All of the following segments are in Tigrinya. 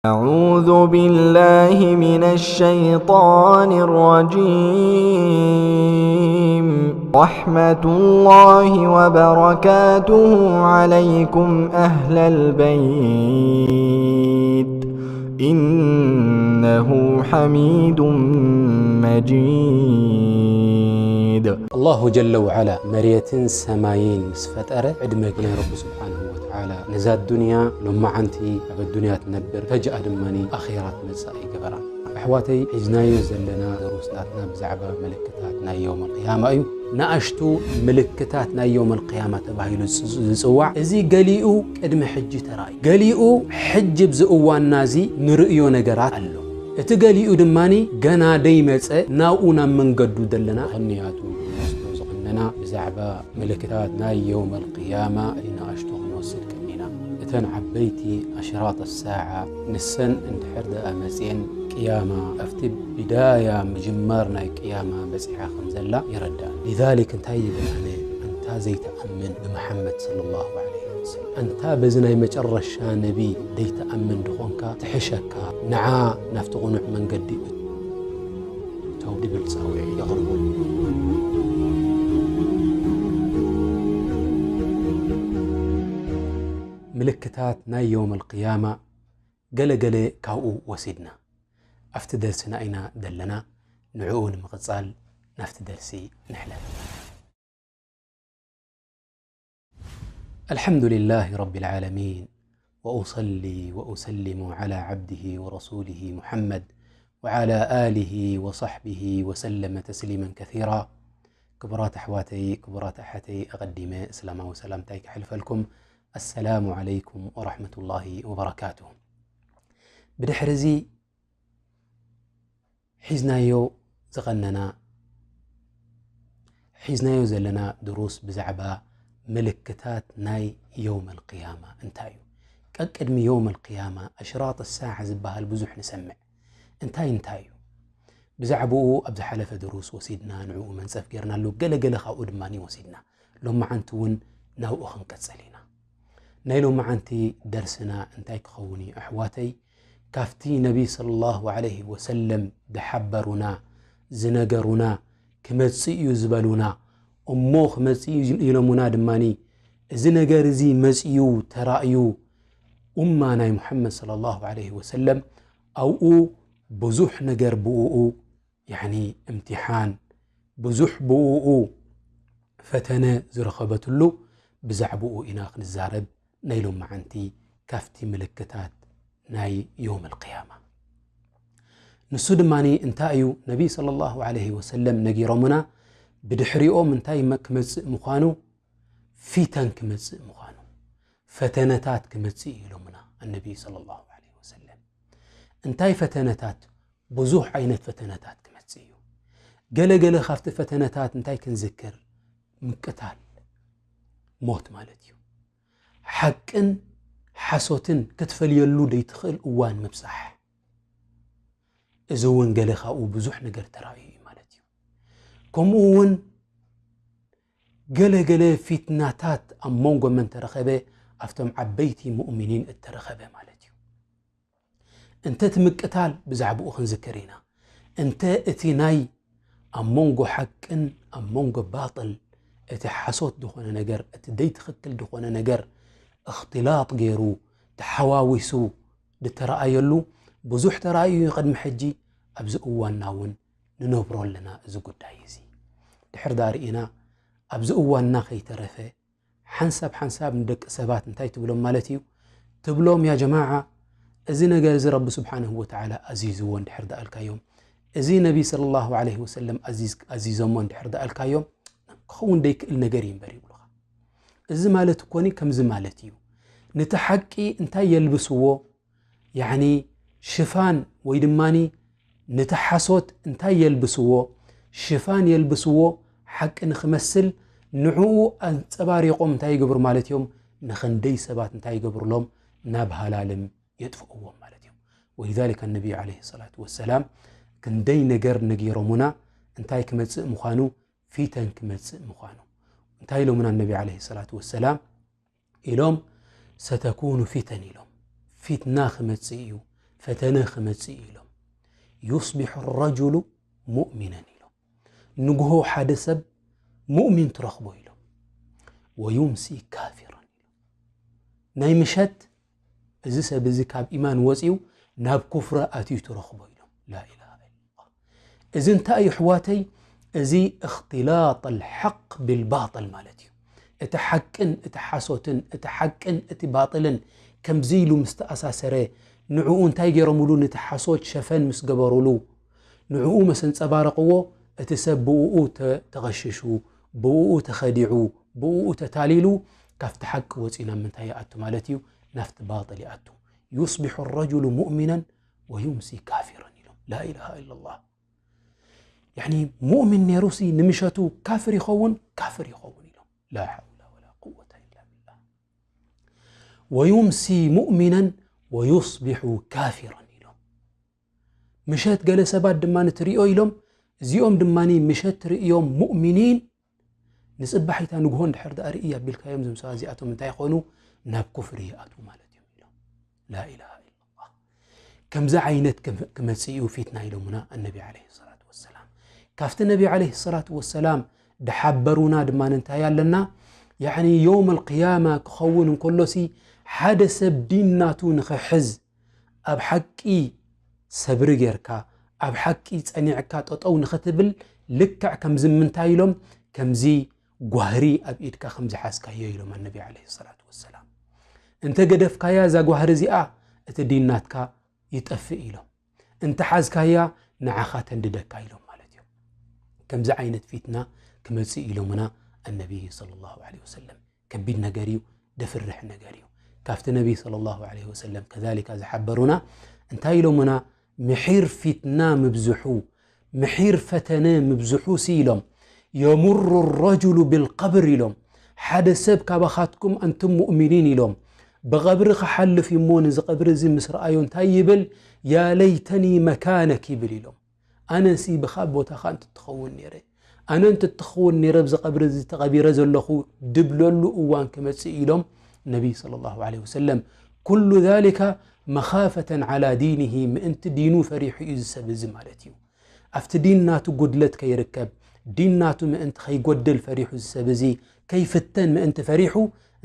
أعوذ بالله من الشيطان الرجيم. رحمة الله وبركاته عليكم أهل البيت. إنه حميد مجيد. ኣላሁ ጀለ ወዓላ መሬትን ሰማይን ምስ ፈጠረ ዕድመ ናይ ረቢ ስብሓንሁ ወተዓላ ነዛ ዱንያ ሎማዓንቲ ኣብ ኣዱንያ ትነብር ፈጅኣ ድማ ኣኼራ ትመጽእ ኣይገበራን። ኣሕዋተይ ሒዝናዮ ዘለና ደሩስ ናትና ብዛዕባ ምልክታት ናይ የውም ኣልቅያማ እዩ። ንኣሽቱ ምልክታት ናይ የውም ኣልቅያማ ተባሂሉ ዝጽዋዕ እዚ ገሊኡ ቅድሚ ሕጂ ተራእዩ፣ ገሊኡ ሕጂ ኣብዚ እዋንና እዚ ንርእዮ ነገራት ኣሎ። እቲ ገሊኡ ድማ ገና ደይመጸ ናብኡ ናብ መንገዱ ዘለና ክንያቱ ክንወስዶ ዝቐነና ብዛዕባ ምልክታት ናይ የውም ኣልቅያማ ንኣሽቱ ክንወስድ ቀኒና። እተን ዓበይቲ ኣሽራጥ ኣሳዓ ንሰን እንድሕር ደኣ መጽየን ቅያማ ኣብቲ ብዳያ ምጅማር ናይ ቅያማ በጺሓ ከም ዘላ ይረዳእ። ሊዛሊክ እንታይ ይብል ኣነ ኣንታ ዘይትኣምን ብመሓመድ ሰለላሁ ዐለይሂ ወሰለም ኣንታ በዚ ናይ መጨረሻ ነቢ ዘይትኣምን ድኾንካ ትሕሸካ ንዓ ናብቲ ቕኑዕ መንገዲ እተው ድብል ጻውዒ የቕርቡ። ምልክታት ናይ የውም ኣልቅያማ ገለ ገለ ካብኡ ወሲድና ኣብቲ ደርስና ኢና ዘለና። ንዕኡ ንምቕጻል ናብቲ ደርሲ ንሕለፍ። الحمد لله رب العالمين وأصلي وأسلم على عبده ورسوله محمد وعلى آله وصحبه وسلم تسليما كثيرا. ክቡራት ኣሕዋተይ ክቡራት ኣሓተይ ኣቐዲመ እስላማዊ ሰላምታይ ከሕልፈልኩም። ኣሰላሙ ዓለይኩም ወራሕመቱላሂ ወበረካቱ። ብድሕሪ እዚ ሒዝናዮ ዝቐነና ሒዝናዮ ዘለና ድሩስ ብዛዕባ ምልክታት ናይ የውም ኣልቅያማ እንታይ እዩ። ቀቅድሚ የውም ኣልቅያማ ኣሽራጥ ሳዓ ዝበሃል ብዙሕ ንሰምዕ። እንታይ እንታይ እዩ? ብዛዕባኡ ኣብ ዝሓለፈ ድሩስ ወሲድና ንዕኡ መንጸፍ ጌርናሉ፣ ገለገለ ካብኡ ድማ ወሲድና። ሎማዓንቲ እውን ናብኡ ክንቀጽል ኢና። ናይ ሎማዓንቲ ደርስና እንታይ ክኸውን እዩ ኣሕዋተይ? ካብቲ ነቢ ሰለላሁ ዐለይሂ ወሰለም ዝሓበሩና ዝነገሩና ክመጽእ እዩ ዝበሉና እሞ ክመጽእ እዩ ኢሎሙና ድማኒ እዚ ነገር እዚ መጽዩ ተራእዩ ኡማ ናይ ሙሐመድ ሰለላሁ ዐለይሂ ወሰለም ኣብኡ ብዙሕ ነገር ብኡኡ ያኒ እምቲሓን ብዙሕ ብኡኡ ፈተነ ዝረኸበትሉ ብዛዕባኡ ኢና ክንዛረብ ናይ ሎማዓንቲ ካብቲ ምልክታት ናይ ዮም ኣልቅያማ። ንሱ ድማ እንታይ እዩ ነቢ ሰለላሁ ዐለይሂ ወሰለም ነጊሮምና ብድሕሪኦም እንታይ ክመፅእ ምዃኑ ፊተን ክመፅእ ምዃኑ ፈተነታት ክመፅእ እዩ ኢሎምና ኣነቢ ሰለላሁ ዐለይሂ ወሰለም። እንታይ ፈተነታት? ብዙሕ ዓይነት ፈተነታት ክመፅእ እዩ። ገለገለ ካብቲ ፈተነታት እንታይ ክንዝክር? ምቅታል፣ ሞት ማለት እዩ። ሓቅን ሓሶትን ክትፈልየሉ ደይትኽእል እዋን ምብፃሕ። እዚ እውን ገለ ካብኡ ብዙሕ ነገር ተራእዩ እዩ ማለት እዩ። ከምኡ እውን ገለገለ ፊትናታት ኣብ መንጎ መን ተረኸበ? ኣብቶም ዓበይቲ ሙእሚኒን እተረኸበ ማለት እዩ። እንተ እቲ ምቅታል ብዛዕባኡ ክንዝክር ኢና። እንተ እቲ ናይ ኣብ መንጎ ሓቅን ኣብ መንጎ ባጥል እቲ ሓሶት ዝኾነ ነገር እቲ ደይትኽክል ዝኾነ ነገር እኽትላጥ ገይሩ ተሓዋዊሱ ዝተረኣየሉ ብዙሕ ተራእዩ እዩ ቅድሚ ሕጂ። ኣብዚ እዋንና እውን ንነብሮ ኣለና እዚ ጉዳይ እዚ። ድሕር ዳኣ ርኢና ኣብዚ እዋንና ከይተረፈ ሓንሳብ ሓንሳብ ንደቂ ሰባት እንታይ ትብሎም ማለት እዩ? ትብሎም ያ ጀማዓ እዚ ነገር እዚ ረቢ ስብሓንሁ ወተዓላ ኣዚዝዎ እንድሕር ደኣልካዮም እዚ ነቢ ሰለላሁ ዐለይሂ ወሰለም ኣዚዝ- ኣዚዞሞ እንድሕር ደኣልካዮም ክኸውን ደይክእል ነገር እዩ እምበር ይብሉኻ። እዚ ማለት እኮኒ ከምዚ ማለት እዩ። ነቲ ሓቂ እንታይ የልብስዎ? ያዕኒ ሽፋን ወይ ድማኒ ነቲ ሓሶት እንታይ የልብስዎ? ሽፋን የልብስዎ ሓቂ ንኽመስል ንዕኡ ኣንጸባሪቖም እንታይ ይገብሩ ማለት እዮም? ንኽንደይ ሰባት እንታይ ይገብሩሎም? ናብ ሃላልም የጥፍእዎም ማለት እዮም። ወሊዛሊክ ኣነቢዩ ዓለይሂ ሰላቱ ወሰላም ክንደይ ነገር ነጊሮሙና እንታይ ክመጽእ ምዃኑ ፊተን ክመጽእ ምዃኑ እንታይ ኢሎምና ነቢ ዓለይሂ ሰላቱ ወሰላም ኢሎም ሰተኩኑ ፊተን ኢሎም ፊትና ክመጽእ እዩ ፈተነ ክመጽእ እዩ ኢሎም። يصبح الرجل مؤمنا ኢሎም። ንግሆ ሓደ ሰብ ሙእሚን ትረኽቦ ኢሎም። ويمسي كافرا ኢሎም። ናይ ምሸት እዚ ሰብ እዚ ካብ ኢማን ወጺኡ ናብ ኩፍሪ ኣትዩ ትረኽቦ ኢሎም። ላኢላሃ ኢላላህ። እዚ እንታይ እዩ ኣሕዋተይ? እዚ እኽትላጥ ኣልሓቅ ብልባጥል ማለት እዩ። እቲ ሓቅን እቲ ሓሶትን፣ እቲ ሓቅን እቲ ባጥልን ከምዚ ኢሉ ምስ ተኣሳሰረ፣ ንዕኡ እንታይ ገይሮምሉ? ነቲ ሓሶት ሸፈን ምስ ገበሩሉ፣ ንዕኡ ምስ ኣንጸባረቕዎ፣ እቲ ሰብ ብእኡ ተ-፣ ተቐሽሹ፣ ብእኡ ተኸዲዑ፣ ብእኡ ተታሊሉ፣ ካብቲ ሓቂ ወጺኡ ናብ ምንታይ ይኣቱ ማለት እዩ? ናብቲ ባጥል ይኣቱ። يصبح الرجل مؤمنا ويمسي كافرا ኢሎም። ላኢላሃ ኢላላህ። ያኒ ሙእሚን ነይሩሲ ንምሸቱ ካፍር ይኸውን፣ ካፍር ይኸውን ኢሎም። ላ ሓውላ ወላ ቁወተ ኢላ ቢላህ። ويمسي مؤمنا ويصبح كافرا ኢሎም። ምሸት ገለ ሰባት ድማ ንትሪኦ ኢሎም፣ እዚኦም ድማ ምሸት ትርእዮም ሙእሚኒን ንጽባሒታ ንግሆ እንድሕር ደኣ ርኢ ኣቢልካዮም፣ እዞም ሰባት እዚኣቶም እንታይ ይኾኑ? ናብ ኩፍሪ ይኣትዉ ማለት እዮም ኢሎም። ላኢላሃ ኢላላህ። ከምዚ ዓይነት ክም-፣ ክመጽእ እዩ ፊትና ኢሎምና ኣነቢ ዓለይሂ ሰላቱ ወሰላም። ካብቲ ነቢ ዓለይሂ ሰላቱ ወሰላም ድሓበሩና ድማ እንታይ ኣለና? ያዕኒ የውም ኣልቅያማ ክኸውን እንከሎሲ ሓደ ሰብ ዲን ናቱ ንኽሕዝ ኣብ ሓቂ ሰብሪ ጌርካ፣ ኣብ ሓቂ ጸኒዕካ ጠጠው ንኽትብል ልክዕ ከምዚ ምንታይ ኢሎም? ከምዚ ጓህሪ ኣብ ኢድካ ከም ዝሓዝካዮ ኢሎም ኣነቢ ዓለይሂ ሰላቱ ወሰላም። እንተ ገደፍካያ እዛ ጓህሪ እዚኣ እቲ ዲን ናትካ ይጠፍእ ኢሎም። እንተ ሓዝካያ ንዓኻ ተንድደካ ኢሎም ማለት እዮም። ከምዚ ዓይነት ፊትና ክመጽእ ኢሎምና ኣነቢ ሰለላሁ ዐለይሂ ወሰለም። ከቢድ ነገር እዩ፣ ደፍርሕ ነገር እዩ። ካብቲ ነቢ ሰለላሁ ዐለይሂ ወሰለም ከዛሊካ ዝሓበሩና እንታይ ኢሎምና? ምሒር ፊትና ምብዝሑ፣ ምሒር ፈተነ ምብዝሑ ሲ ኢሎም። የሙሩ ረጁሉ ብልቀብር ኢሎም። ሓደ ሰብ ካባኻትኩም ኣንቱም ሙእሚኒን ኢሎም ብቐብሪ ክሓልፍ እዩ እሞ፣ ነዚ ቀብሪ እዚ ምስ ረኣዮ እንታይ ይብል? ያ ለይተኒ መካነክ ይብል ኢሎም። ኣነሲ ብኻ ቦታኻ እንትትኸውን ነይረ፣ ኣነ እንትትኸውን ነይረ ኣብዚ ቀብሪ እዚ ተቐቢረ ዘለኹ ድብለሉ እዋን ክመጽእ ኢሎም ነቢ ሰለላሁ ዐለይሂ ወሰለም። ኩሉ ዛሊካ መኻፈተን ዐላ ዲኒሂ፣ ምእንቲ ዲኑ ፈሪሑ እዩ እዚ ሰብ እዚ ማለት እዩ። ኣብቲ ዲን ናቱ ጉድለት ከይርከብ፣ ዲን ናቱ ምእንቲ ከይጎድል ፈሪሑ እዚ ሰብ እዚ፣ ከይፍተን ምእንቲ ፈሪሑ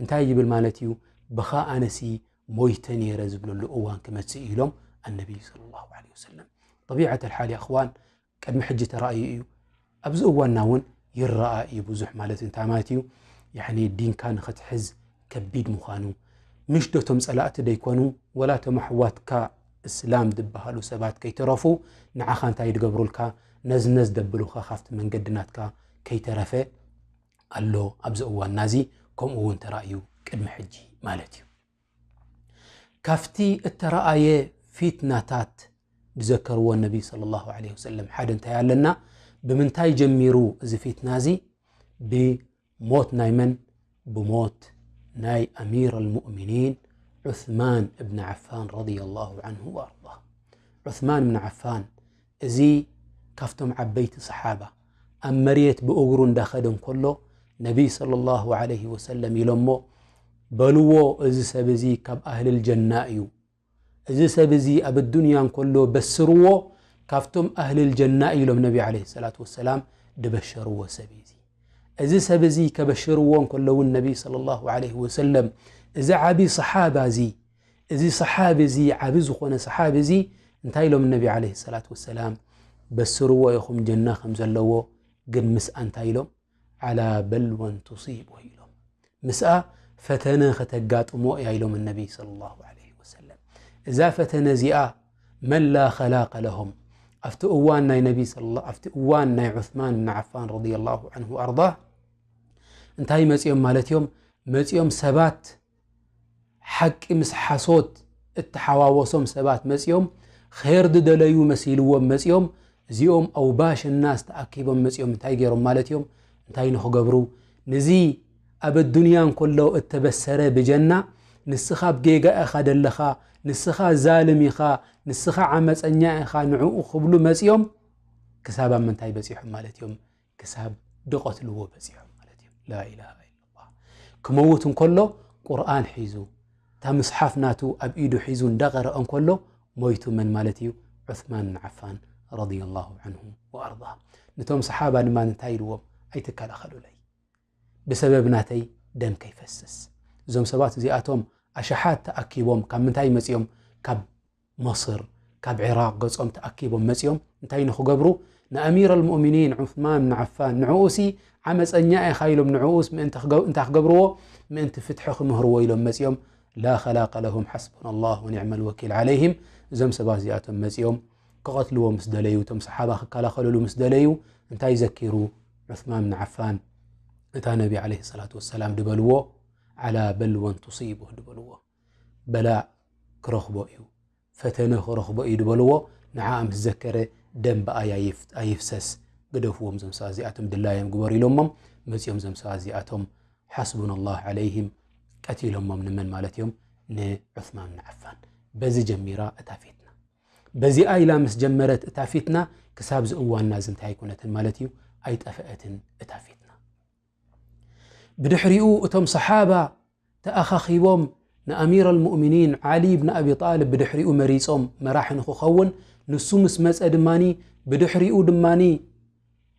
እንታይ ይብል ማለት እዩ? ብኻ ኣነሲ ሞይተ ነይረ ዝብለሉ እዋን ክመጽእ ኢሎም ኣነቢ ሰለላሁ ዐለይሂ ወሰለም። ጠቢዐት ኣልሓል ያ እኽዋን፣ ቅድሚ ሕጂ ተራእዩ እዩ። ኣብዚ እዋንና እውን ይረኣ እዩ ብዙሕ ማለት እንታይ ማለት እዩ? ያዕኒ ዲንካ ንኽትሕዝ ከቢድ ምዃኑ፣ ምሽ ዶ እቶም ጸላእቲ ደይኮኑ፣ ወላ እቶም ኣሕዋትካ እስላም ዝበሃሉ ሰባት ከይተረፉ ንዓኻ እንታይ ይድገብሩልካ? ነዝነዝ ደብሉኻ ካብቲ መንገዲ ናትካ ከይተረፈ ኣሎ ኣብዚ እዋንና እዚ፣ ከምኡ እውን ተራእዩ ቅድሚ ሕጂ ማለት እዩ። ካብቲ እተረኣየ ፊትናታት ዝዘከርዎ ነቢ ሰለላሁ ዐለይሂ ወሰለም ሓደ እንታይ ኣለና? ብምንታይ ጀሚሩ እዚ ፊትና እዚ? ብሞት ናይ መን? ብሞት ናይ ኣሚር ኣልሙእሚኒን ዑስማን እብን ዓፋን ረዲየላሁ ዐንሁ ወኣርዳህ። ዑስማን እብን ዓፋን እዚ ካብቶም ዓበይቲ ሰሓባ ኣብ መሬት ብእግሩ እንዳኸደ እንከሎ ነቢ ሰለላሁ ዐለይሂ ወሰለም ኢሎሞ፣ በልዎ እዚ ሰብ እዚ ካብ ኣህልል ጀና እዩ። እዚ ሰብ እዚ ኣብ ኣዱንያ እንከሎ በስርዎ ካብቶም ኣህልል ጀና ኢሎም ነቢ ዐለይሂ ሰላቱ ወሰላም ድበሸርዎ ሰብ እዩ እዚ። እዚ ሰብ እዚ ከበሽርዎ እንከሎ እውን ነቢ ሰለላሁ ዐለይሂ ወሰለም እዚ ዓቢ ሰሓባ እዚ፣ እዚ ሰሓቢ እዚ፣ ዓቢ ዝኾነ ሰሓቢ እዚ እንታይ ኢሎም ነቢ ዐለይሂ ሰላቱ ወሰላም? በስርዎ ኢኹም ጀና ከም ዘለዎ፣ ግን ምስኣ እንታይ ኢሎም? ዐላ በልወን ቱሲቡ ኢሎም። ምስኣ ፈተነ ከተጋጥሞ እያ ኢሎም ነቢ ሰለላሁ ዐለይሂ ወሰለም። እዛ ፈተነ እዚኣ መን ላ ኸላቀ ለሁም፣ ኣብቲ እዋን ናይ ነቢ ሰለላ-፣ ኣብቲ እዋን ናይ ዑስማን ብን ዓፋን ረዲየላሁ ዐንሁ ወኣርዳህ እንታይ መጺኦም ማለት እዮም? መጺኦም ሰባት ሓቂ ምስ ሓሶት እተሓዋወሶም ሰባት መጺኦም፣ ኸይር ዝደለዩ መሲልዎም መጺኦም፣ እዚኦም ኣውባሽ ናስ ተኣኪቦም መጺኦም እንታይ ገይሮም ማለት እዮም? እንታይ ንኽገብሩ? ንዚ ኣብ ኣዱንያ እንከሎ እተበሰረ ብጀና፣ ንስኻ ኣብ ጌጋ ኢኻ ደለኻ፣ ንስኻ ዛልም ኢኻ፣ ንስኻ ዓመፀኛ ኢኻ፣ ንዕኡ ክብሉ መጺኦም፣ ክሳብ ኣብ ምንታይ በጺሖም ማለት እዮም? ክሳብ ድቐትልዎ በጺሖም ማለት እዩ። ላኢላሃ ኢላላህ። ክመውት እንከሎ ቁርኣን ሒዙ፣ እታ ምስሓፍ ናቱ ኣብ ኢዱ ሒዙ እንዳቐረአ እንከሎ ሞይቱ መን ማለት እዩ? ዑስማን ብን ዓፋን ረዲየላሁ ዐንሁ ወኣርዳ። ነቶም ሰሓባ ድማ እንታይ ኢልዎም? ኣይትከላኸሉለይ፣ ብሰበብ ናተይ ደም ከይፈስስ። እዞም ሰባት እዚኣቶም ኣሽሓት ተኣኪቦም ካብ ምንታይ መጺኦም? ካብ መስር፣ ካብ ዒራቕ ገጾም ተኣኪቦም መጺኦም እንታይ ንኽገብሩ? ንኣሚር ኣልሙእሚኒን ዑስማን ብን ዓፋን፣ ንዕኡሲ ዓመፀኛ ኢኻ ኢሎም ንዕኡስ ምእንቲ ክገ-፣ እንታይ ክገብርዎ? ምእንቲ ፍትሒ ክምህርዎ ኢሎም መጺኦም። ላ ኸላቀ ለሁም ሓስቡና ላህ ወኒዕመ ልወኪል ዓለይህም። እዞም ሰባት እዚኣቶም መጺኦም ክቐትልዎ ምስ ደለዩ፣ እቶም ሰሓባ ክከላኸልሉ ምስ ደለዩ እንታይ ዘኪሩ ዑስማን ብን ዓፋን? እታ ነቢ ዓለይሂ ሰላቱ ወሰላም ድበልዎ፣ ዓላ በልወን ቱሲቡህ ድበልዎ፣ በላእ ክረኽቦ እዩ፣ ፈተነ ክረኽቦ እዩ ድበልዎ። ንዓ ምስ ዘከረ ደም ብኣይ ኣይፍ-፣ ኣይፍሰስ፣ ግደፍዎም፣ እዞም ሰባት እዚኣቶም ድላዮም ግበሩ ኢሎሞም መጺኦም። እዞም ሰባት እዚኣቶም ሓስቡና ላህ ዓለይህም ቀቲሎሞም። ንመን ማለት እዮም? ንዑስማን ብን ዓፋን። በዚ ጀሚራ እታ ፊትና። በዚኣ ኢላ ምስ ጀመረት እታ ፊትና ክሳብ ዝእዋንና እዚ እንታይ ኣይኮነትን ማለት እዩ? ኣይጠፈአትን እታ ፊትና። ብድሕሪኡ እቶም ሰሓባ ተኣኻኺቦም ንኣሚር ኣልሙእሚኒን ዓሊ ብን ኣቢ ጣልብ ብድሕሪኡ መሪጾም መራሒ ንኽኸውን። ንሱ ምስ መጸ ድማኒ ብድሕሪኡ ድማኒ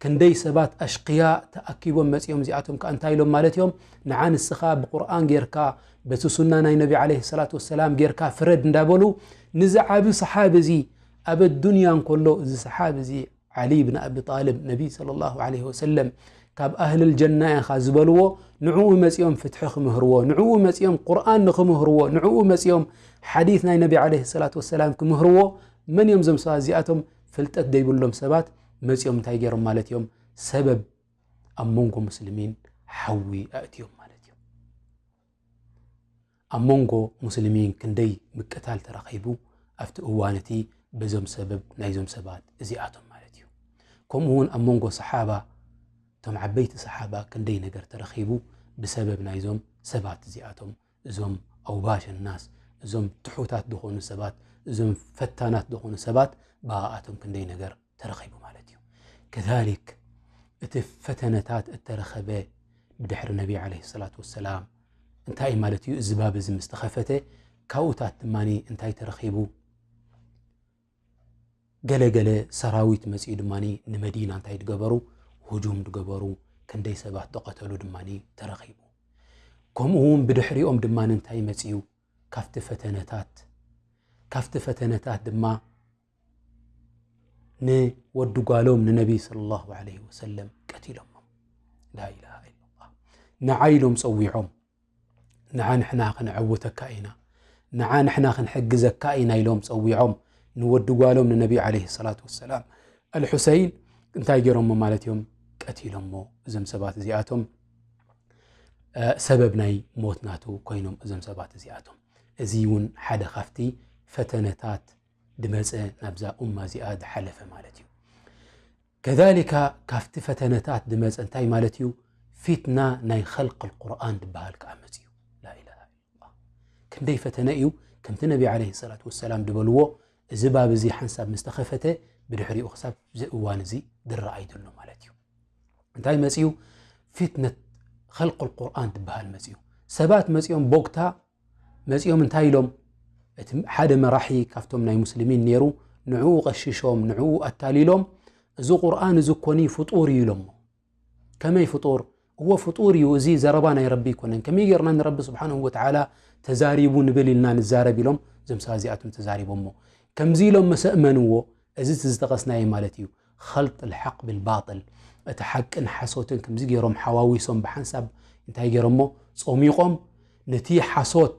ክንደይ ሰባት ኣሽቅያ ተኣኪቦም መጺኦም። እዚኣቶም ከኣ እንታይ ኢሎም ማለት እዮም? ንዓ ንስኻ ብቁርኣን ጌርካ በቲ ሱና ናይ ነቢ ዓለይሂ ሰላቱ ወሰላም ጌርካ ፍረድ እንዳበሉ ንዚ ዓቢ ሰሓቢ እዚ ኣብ ኣዱንያ እንከሎ እዚ ሰሓቢ እዚ ዓሊ ብን ኣቢ ጣልብ ነቢ ሰለላሁ ዓለይሂ ወሰለም ካብ ኣህልል ጀና ኢኻ ዝበልዎ ንዕኡ መጺኦም ፍትሒ ክምህርዎ፣ ንዕኡ መጺኦም ቁርኣን ንክምህርዎ፣ ንዕኡ መጺኦም ሓዲት ናይ ነቢ ዓለይሂ ሰላቱ ወሰላም ክምህርዎ። መን እዮም እዞም ሰባት እዚኣቶም? ፍልጠት ዘይብሎም ሰባት መጺኦም እንታይ ገይሮም ማለት እዮም? ሰበብ ኣብ መንጎ ሙስሊሚን ሓዊ ኣእትዮም ማለት እዮም። ኣብ መንጎ ሙስሊሚን ክንደይ ምቅታል ተረኺቡ ኣብቲ እዋን እቲ በዞም ሰበብ ናይዞም ሰባት እዚኣቶም ማለት እዩ። ከምኡ እውን ኣብ መንጎ ሰሓባ፣ እቶም ዓበይቲ ሰሓባ ክንደይ ነገር ተረኺቡ ብሰበብ ናይዞም ሰባት እዚኣቶም። እዞም ኣውባሽ ናስ፣ እዞም ትሑታት ዝኾኑ ሰባት፣ እዞም ፈታናት ዝኾኑ ሰባት ብኣኣቶም ክንደይ ነገር ተረኺቡ ማለት እዩ። ከዛሊክ እቲ ፈተነታት እተረኸበ ብድሕሪ ነቢ ዓለይሂ ሰላቱ ወሰላም እንታይ ማለት እዩ? እዚ ባብ እዚ ምስ ተኸፈተ ካብኡታት ድማኒ እንታይ ተረኺቡ? ገለ ገለ ሰራዊት መጺኡ ድማኒ ንመዲና እንታይ ድገበሩ? ሁጁም ድገበሩ። ክንደይ ሰባት ተቐተሉ ድማኒ ተረኺቡ። ከምኡ እውን ብድሕሪኦም ድማኒ እንታይ መጺኡ? ካብቲ ፈተነታት፣ ካብቲ ፈተነታት ድማ ንወዲ ጓሎም ንነቢ ሰለላሁ ዐለይሂ ወሰለም ቀቲሎሞም። ላኢላሃ ኢለላህ። ንዓ ኢሎም ጸዊዖም፣ ንዓ ንሕና ክንዕውተካ ኢና፣ ንዓ ንሕና ክንሕግዘካ ኢና ኢሎም ጸዊዖም ንወዲ ጓሎም ንነቢ ዐለይሂ ሰላቱ ወሰላም ኣልሑሰይን እንታይ ገይሮሞ ማለት እዮም? ቀቲሎሞ። እዞም ሰባት እዚኣቶም፣ እ፣ ሰበብ ናይ ሞት ናቱ ኮይኖም እዞም ሰባት እዚኣቶም። እዚ እውን ሓደ ካብቲ ፈተነታት ድመጸ ናብዛ ኡማ እዚኣ ድሓለፈ ማለት እዩ። ከዛሊካ ካብቲ ፈተነታት ድመጸ እንታይ ማለት እዩ? ፊትና ናይ ኸልቅ ቁርኣን ድበሃል ከኣ መጽዩ። ላኢላሃ ኢለላህ። ክንደይ ፈተነ እዩ? ከምቲ ነቢ ዐለይሂ ሰላቱ ወሰላም ድበልዎ፣ እዚ ባብ እዚ ሓንሳብ ምስ ተኸፈተ ብድሕሪኡ ክሳብ እዚ እዋን እዚ ድረኣይ ዘሎ ማለት እዩ። እንታይ መጽዩ? ፊትነት ኸልቅ ቁርኣን ድበሃል መጽዩ። ሰባት መጽዮም ቦግታ መጺኦም እንታይ ኢሎም? እቲ ሓደ መራሒ ካብቶም ናይ ሙስሊሚን ነይሩ፣ ንዕኡ ቀሺሾም፣ ንዕኡ ኣታሊሎም፣ እዚ ቁርኣን እዚ እኮኒ ፍጡር እዩ ኢሎሞ። ከመይ ፍጡር? እወ ፍጡር እዩ፣ እዚ ዘረባ ናይ ረቢ ኣይኮነን። ከመይ ጌርና ንረቢ ስብሓንሁ ወተዓላ ተዛሪቡ ንብል ኢልና ንዛረብ ኢሎም እዞም ሰባት እዚኣቶም ተዛሪቦሞ። ከምዚ ኢሎም መሰ እመንዎ፣ እዚ እቲ ዝጠቐስናዮ ማለት እዩ። ኸልጥ ልሓቅ ብልባጥል፣ እቲ ሓቅን ሓሶትን ከምዚ ገይሮም ሓዋዊሶም ብሓንሳብ እንታይ ገይሮሞ? ጾሚቖም ነቲ ሓሶት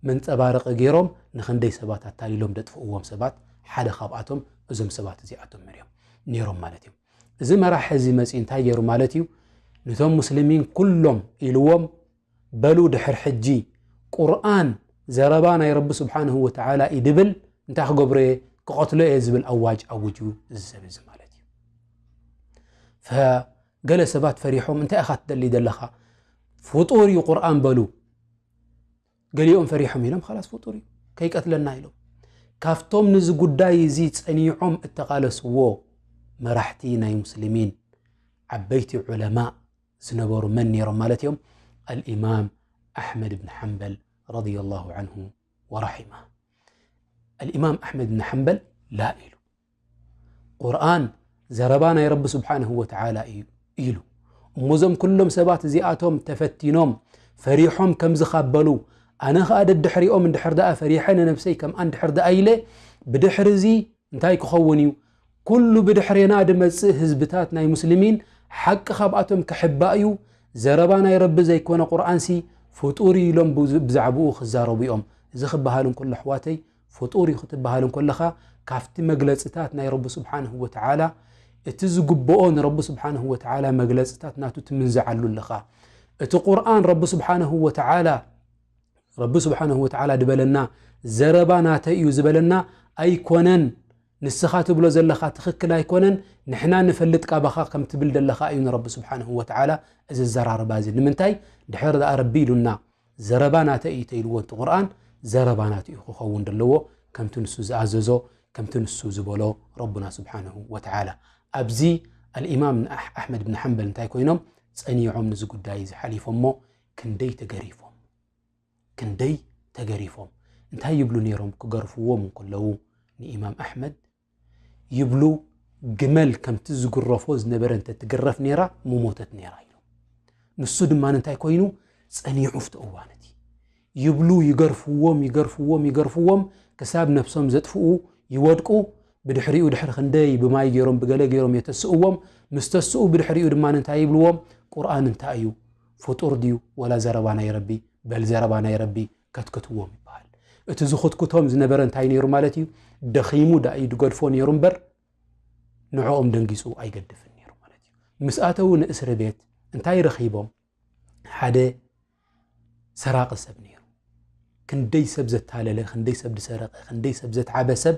መንጸባረቒ ገይሮም ንኽንደይ ሰባት ኣታሊሎም ደጥፍእዎም ሰባት ሓደ ካብኣቶም እዞም ሰባት እዚኣቶም እዮም ነይሮም ማለት እዮም። እዚ መራሒ እዚ መጺኡ እንታይ ገይሩ ማለት እዩ? ነቶም ሙስሊሚን ኩሎም ኢልዎም በሉ ድሕር ሕጂ ቁርኣን ዘረባ ናይ ረቢ ስብሓንሁ ወተዓላ እዩ ድብል እንታይ ክገብሮ እየ? ክቐትሎ እየ ዝብል ኣዋጅ ኣውጅ እዩ እዚ ሰብ እዚ ማለት እዩ። ፈገለ ሰባት ፈሪሖም እንታይ ኢኻ ትደሊ ዘለኻ? ፍጡር እዩ ቁርኣን በሉ። ገሊኦም ፈሪሖም ኢሎም ኻላስ ፍጡር እዩ ከይቀትለና ኢሎም። ካብቶም ንዚ ጉዳይ እዚ ጸኒዖም እተቓለስዎ መራሕቲ ናይ ሙስሊሚን ዓበይቲ ዑለማእ ዝነበሩ መን ነይሮም ማለት እዮም? ኣልኢማም ኣሕመድ ብን ሓንበል ረዲየላሁ ዐንሁ ወረሒማ። الإمام أحمد بن حنبل لا ኢሉ። ቁርኣን ዘረባ ናይ ረቢ ስብሓንሁ ወተዓላ እዩ ኢሉ። እሞ እዞም ኩሎም ሰባት እዚኣቶም ተፈቲኖም ፈሪሖም ከምዚ ካበሉ፣ ኣነ ኸኣ ደድሕሪኦም እንድሕር ደኣ ፈሪሐ ንነብሰይ ከምኣ እንድሕር ደኣ ኢለ፣ ብድሕሪ እዚ እንታይ ክኸውን እዩ? ኩሉ ብድሕሬና ድመጽእ ህዝብታት ናይ ሙስሊሚን ሓቂ ካብኣቶም ክሕባእ እዩ። ዘረባ ናይ ረቢ ዘይኮነ ቁርኣንሲ ፍጡር እዩ ኢሎም ብዝ-፣ ብዛዕባኡ ክዛረቡ እዮም። እዚ ክበሃል እንከሎ ኣሕዋተይ፣ ፍጡር እዩ ክትበሃል እንከለኻ፣ ካብቲ መግለጽታት ናይ ረቢ ስብሓንሁ ወተዓላ፣ እቲ ዝግብኦ ንረቢ ስብሓንሁ ወተዓላ መግለጽታት ናቱ ትምንዝዓሉ ኣለኻ። እቲ ቁርኣን ረቢ ስብሓንሁ ወተዓላ፣ ረቢ ስብሓንሁ ወተዓላ ድበለና፣ ዘረባ ናተይ እዩ ዝበለና ኣይኮነን። ንስኻ ትብሎ ዘለኻ ትኽክል ኣይኮነን፣ ንሕና ንፈልጥ ካባኻ ከም ትብል ዘለኻ እዩ ንረቢ ስብሓንሁ ወተዓላ እዚ ዘራርባ እዚ። ንምንታይ? ድሕር ደኣ ረቢ ኢሉና፣ ዘረባ ናተይ እዩ ተኢልዎ እቲ ቁርኣን፣ ዘረባ ናቱ እዩ ክኸውን ዘለዎ፣ ከምቲ ንሱ ዝኣዘዞ፣ ከምቲ ንሱ ዝበሎ ረቡና ስብሓንሁ ወተዓላ። ኣብዚ ኣልኢማም ኣሕ-፣ ኣሕመድ ብን ሓንበል እንታይ ኮይኖም ጸኒዖም ንዚ ጉዳይ እዚ ሓሊፎሞ ክንደይ ተገሪፎም፣ ክንደይ ተገሪፎም። እንታይ ይብሉ ነይሮም ክገርፍዎም እንከለዉ ንኢማም ኣሕመድ? ይብሉ፣ ግመል ከምቲ ዝግረፎ ዝነበረ እንተ ትግረፍ ነይራ ምሞተት ነይራ ኢሎም። ንሱ ድማ እንታይ ኮይኑ ጸኒዑ ኣብቲ እዋን እቲ ይብሉ፣ ይገርፍዎም፣ ይገርፍዎም፣ ይገርፍዎም፣ ክሳብ ነብሶም ዘጥፍኡ ይወድቁ። ብድሕሪኡ ድሕሪ ክንደይ ብማይ ገይሮም ብገለ ገይሮም የተስእዎም። ምስ ተስኡ ብድሕሪኡ ድማ እንታይ ይብልዎም? ቁርኣን እንታይ እዩ? ፍጡር ድዩ ወላ ዘረባ ናይ ረቢ? በል ዘረባ ናይ ረቢ ከትክትዎም ይበሃል። እቲ ዝኽትክቶም ዝነበረ እንታይ ነይሩ ማለት እዩ? ደኺሙ ዳእዩ ድገድፎ ነይሩ እምበር ንዕኦም ደንጊጹ ኣይገድፍን ነይሩ ማለት እዩ። ምስ ኣተዉ ንእስሪ ቤት እንታይ ረኺቦም? ሓደ ሰራቒ ሰብ ነይሩ። ክንደይ ሰብ ዘታለለ፣ ክንደይ ሰብ ዝሰረቐ፣ ክንደይ ሰብ ዘትዓበ ሰብ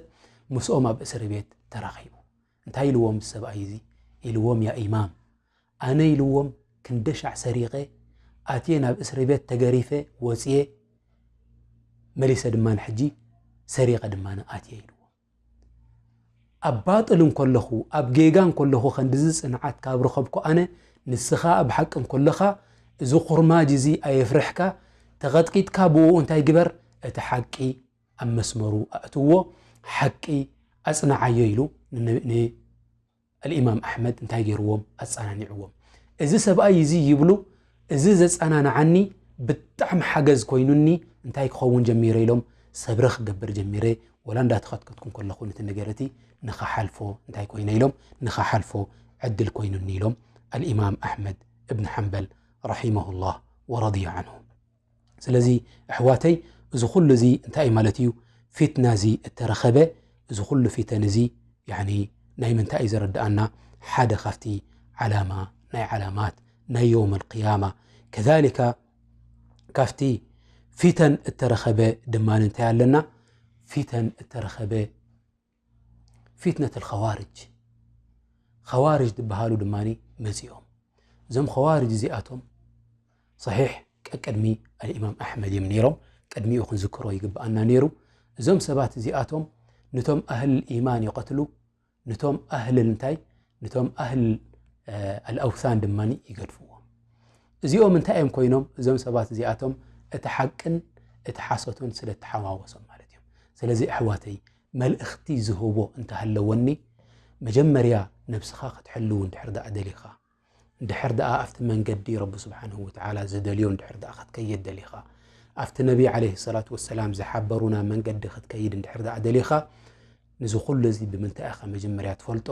ምስኦም ኣብ እስሪ ቤት ተራኺቡ። እንታይ ኢልዎም እዚ ሰብኣይ እዚ? ኢልዎም፣ ያ ኢማም፣ ኣነ ኢልዎም ክንደሻዕ ሰሪቐ ኣትየ ናብ እስሪ ቤት ተገሪፈ ወፅየ፣ መሊሰ ድማ ንሕጂ ሰሪቐ ድማ ኣትየ ኢልዎም። ኣብ ባጥል እንከለኹ፣ ኣብ ጌጋ እንከለኹ ከንድዚ ጽንዓት ካብ ረኸብኩ ኣነ፣ ንስኻ ኣብ ሓቂ እንከለኻ፣ እዚ ኩርማጅ እዚ ኣየፍርሕካ፣ ተቐጥቂጥካ ብኡ እንታይ ግበር፣ እቲ ሓቂ ኣብ መስመሩ ኣእትዎ፣ ሓቂ ኣጽንዓዮ ኢሉ ን-፣ ን-፣ ኣልኢማም ኣሕመድ እንታይ ገይርዎም? ኣጸናኒዕዎም። እዚ ሰብኣይ እዚ ይብሉ፣ እዚ ዘጸናንዓኒ ብጣዕሚ ሓገዝ ኮይኑኒ እንታይ ክኸውን ጀሚረ ኢሎም፣ ሰብሪ ክገብር ጀሚረ፣ ወላ እንዳተኸትከትኩ እንከለኹ ነቲ ነገር እቲ ንኸሓልፎ እንታይ ኮይነ ኢሎም፣ ንኸሓልፎ ዕድል ኮይኑኒ ኢሎም ኣልኢማም ኣሕመድ እብን ሓንበል ረሒመሁላህ ወረድየ ዓንሁ። ስለዚ ኣሕዋተይ፣ እዚ ኩሉ እዚ እንታይ እዩ ማለት እዩ? ፊትና እዚ እተረኸበ፣ እዚ ኩሉ ፊተን እዚ ያኒ ናይ ምንታይ እዩ ዘረድኣና? ሓደ ካብቲ ዓላማ ናይ ዓላማት ናይ የውም ኣልቅያማ፣ ከዛሊካ ካብቲ ፊተን እተረኸበ ድማ እንታይ ኣለና? ፊተን እተረኸበ ፊትነት ኣልኸዋርጅ፣ ኸዋርጅ ዝበሃሉ ድማ መጺኦም። እዞም ኸዋርጅ እዚኣቶም ሰሒሕ ቀቅድሚ ኣልኢማም ኣሕመድ እዮም ነይሮም፣ ቅድሚኡ ክንዝክሮ ይግብኣና ነይሩ። እዞም ሰባት እዚኣቶም ንቶም ኣህል ኢማን ይቐትሉ፣ ንቶም ኣህል እንታይ፣ ንቶም ኣህል፣ እ፣ ኣልኣውሳን ድማ ይገድፍዎም። እዚኦም እንታይ እዮም ኮይኖም? እዞም ሰባት እዚኣቶም እቲ ሓቅን እቲ ሓሶትን ስለ እተሓዋወሶም ማለት እዮም። ስለዚ ኣሕዋተይ፣ መልእኽቲ ዝህቦ እንተሃለወኒ፣ መጀመርያ ነብስኻ ክትሕልው እንድሕር ደኣ ደሊኻ፣ እንድሕር ደኣ ኣብቲ መንገዲ ረቢ ስብሓንሁ ወተዓላ ዝደልዮ እንድሕር ደኣ ክትከይድ ደሊኻ፣ ኣብቲ ነቢ ዓለይሂ ሰላቱ ወሰላም ዝሓበሩና መንገዲ ክትከይድ እንድሕር ደኣ ደሊኻ፣ ንዚ ኩሉ እዚ ብምንታይ ኢኻ መጀመርያ ትፈልጦ?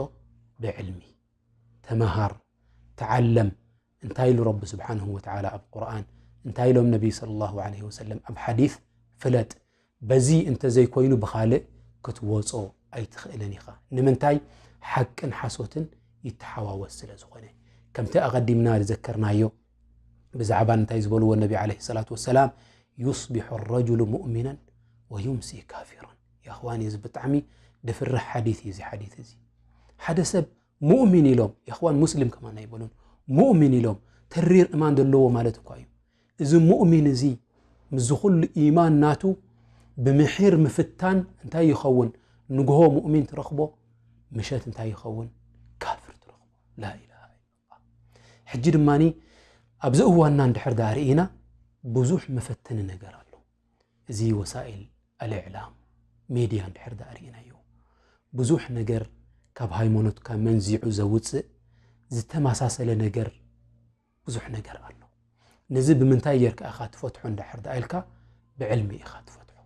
ብዕልሚ። ተመሃር፣ ተዓለም። እንታይ ኢሉ ረቢ ስብሓንሁ ወተዓላ ኣብ ቁርኣን? እንታይ ኢሎም ነቢይ ሰለላሁ ዓለይሂ ወሰለም ኣብ ሓዲስ? ፍለጥ። በዚ እንተዘይኮይኑ ብኻልእ ክትወጾ ኣይትኽእልን ኢኻ። ንምንታይ? ሓቅን ሓሶትን ይተሓዋወስ ስለ ዝኾነ። ከምቲ ኣቐዲምና ዝዘከርናዮ ብዛዕባ እንታይ ዝበልዎ ነቢ ዓለይሂ ሰላቱ ወሰላም፣ ዩስቢሑ ረጁሉ ሙእሚናን ወዩምሲ ካፊራን። የኽዋን፣ እዚ ብጣዕሚ ድፍርሕ ሓዲስ እዩ፣ እዚ ሓዲስ እዚ። ሓደ ሰብ ሙእሚን ኢሎም፣ የኽዋን ሙስሊም ከማን ኣይበሉን፣ ሙእሚን ኢሎም፣ ተሪር እማን ዘለዎ ማለት እኳ እዩ። እዚ ሙእሚን እዚ ምስዚ ኩሉ ኢማን ናቱ ብምሒር ምፍታን እንታይ ይኸውን? ንግሆ ሙእሚን ትረኽቦ፣ ምሸት እንታይ ይኸውን? ካፍር ትረኽቦ። ላኢላሃ ኢለላህ። ሕጂ ድማኒ ኣብዚ እዋንና እንድሕር ደኣ ርኢና ብዙሕ መፈተኒ ነገር ኣሎ። እዚ ወሳኢል ኣልእዕላም፣ ሜድያ እንድሕር ደኣ ርኢናዮ፣ ብዙሕ ነገር ካብ ሃይማኖትካ መንዚዑ ዘውፅእ ዝተመሳሰለ ነገር ብዙሕ ነገር ኣሎ። ነዚ ብምንታይ ጌርካ ኢኻ ትፈትሖ እንድሕር ደኣ ኢልካ፣ ብዕልሚ ኢኻ ትፈትሖ።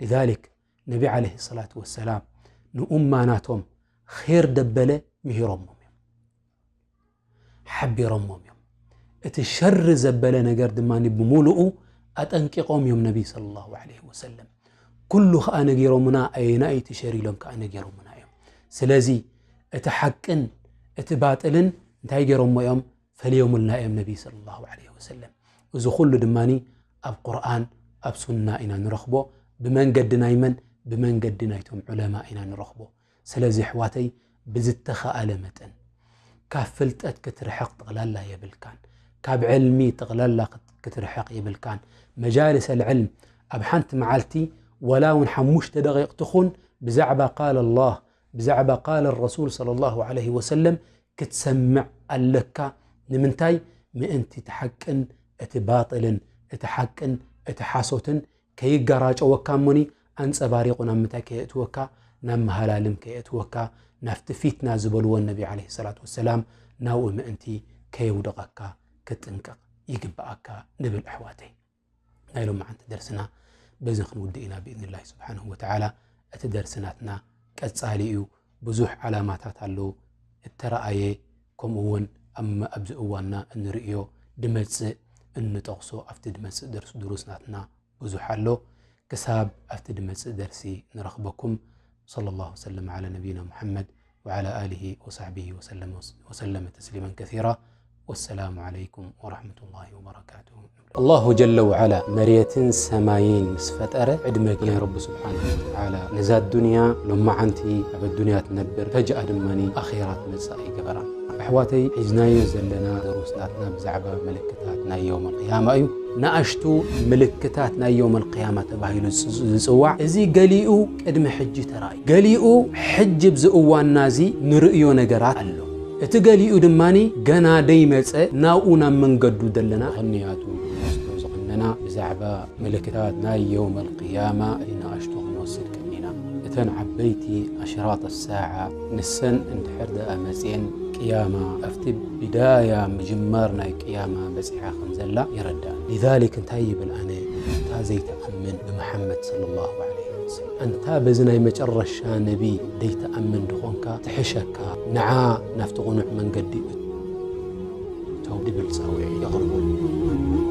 لذلك ነቢ ዓለይሂ ሰላቱ ወሰላም ንኡማ ናቶም ኼር ደበለ ምሂሮሞም እዮም፣ ሓቢሮሞም እዮም። እቲ ሸር ዘበለ ነገር ድማ ብሙሉኡ ኣጠንቂቖም እዮም ነቢ ሰለላሁ ዐለይሂ ወሰለም። ኩሉ ኸኣ ነጊሮምና፣ ኣየናይ እቲ ሸር ኢሎም ከኣ ነጊሮምና እዮም። ስለዚ እቲ ሓቅን እቲ ባጥልን እንታይ ገይሮሞ እዮም? ፈልዮምልና እዮም ነቢ ሰለላሁ ዐለይሂ ወሰለም። እዚ ኩሉ ድማ ኣብ ቁርኣን ኣብ ሱና ኢና ንረኽቦ። ብመንገዲ ናይ መን? ብመንገዲ ናይቶም ዑለማ ኢና ንረኽቦ። ስለዚ ኣሕዋተይ ብዝተኻኣለ መጠን ካብ ፍልጠት ክትርሕቕ ጥቕላላ የብልካን። ካብ ዕልሚ ጥቕላላ ክት- ክትርሕቕ የብልካን። መጃልስ ኣልዕልም ኣብ ሓንቲ መዓልቲ ወላ እውን ሓሙሽተ ደቂቕ ትኹን ብዛዕባ ቃል ኣላህ ብዛዕባ ቃል ረሱል ሰለላሁ ዐለይሂ ወሰለም ክትሰምዕ ኣለካ። ንምንታይ? ምእንቲ እቲ ሓቅን እቲ ባጥልን እቲ ሓቅን እቲ ሓሶትን ከይጋራጨወካ እሞኒ ኣንጸባሪቑ ናብ ምንታይ ከየእትወካ? ናብ መሃላልም ከየእትወካ፣ ናብቲ ፊትና ዝበልዎ ነቢ ዓለይሂ ሰላቱ ወሰላም ናብኡ ምእንቲ ከየውድቐካ ክትጥንቀቕ ይግብኣካ ንብል ኣሕዋተይ። ናይ ሎማዓንቲ ደርስና በዚ ክንውድእ ኢና ብኢዝኒላሂ ስብሓንሁ ወተዓላ። እቲ ደርሲ ናትና ቀጻሊ እዩ። ብዙሕ ዓላማታት ኣለዉ። እተረኣየ ከምኡ እውን ኣብ- ኣብዚ እዋንና እንርእዮ ድመጽእ እንጠቕሶ ኣብቲ ድመጽእ ደርስ ድሩስ ናትና ብዙሕ ኣሎ። ክሳብ ኣብቲ ድመጽእ ደርሲ ንረኽበኩም። صلى الله وسلم على نبينا محمد وعلى آله وصحبه وسلم وسلم تسليما كثيرا. والسلام عليكم ورحمة الله وبركاته. ኣላሁ ጀለ ወዓላ መሬትን ሰማይን ምስ ፈጠረ ዕድመ ናይ ረቢ ስብሓንሁ ወተዓላ ነዛ ዱንያ ሎማዓንቲ ኣብ ኣዱንያ ትነብር ፈጅኣ ድማ ኣኼራ ትመጽእ ኣይገበራን። ኣሕዋተይ ሒዝናዮ ዘለና ደሩስ ናትና ብዛዕባ ምልክታት ናይ የውም ኣልቅያማ እዩ። ንኣሽቱ ምልክታት ናይ የውም ኣልቅያማ ተባሂሉ ዝጽ- ዝጽዋዕ እዚ ገሊኡ ቅድሚ ሕጂ ተራእዩ፣ ገሊኡ ሕጂ ኣብዚ እዋንና እዚ ንርእዮ ነገራት ኣሎ። እቲ ገሊኡ ድማ ገና ደይመጸ ናብኡ ናብ መንገዱ ዘለና። ክንያቱ ንወስዶ ዝኽንና ብዛዕባ ምልክታት ናይ የውም ኣልቅያማ ንኣሽቱ ክንወስድ ቀኒና። እተን ዓበይቲ ኣሽራጥ ሳዓ ንሰን እንድሕር ደኣ መጽየን ቅያማ ኣብቲ ቢዳያ ምጅማር ናይ ቅያማ በጺሓ ከም ዘላ ይረዳእ። ሊዛሊክ እንታይ ይብል ኣነ እታ ዘይትኣምን ብመሓመድ ሰለላሁ ዐለይሂ ወሰለም ኣንታ በዚ ናይ መጨረሻ ነቢ ደይትኣምን ድኾንካ ትሕሸካ ንዓ ናብቲ ቕኑዕ መንገዲ እቶ ድብል ጻውዒ የቕርበሉ።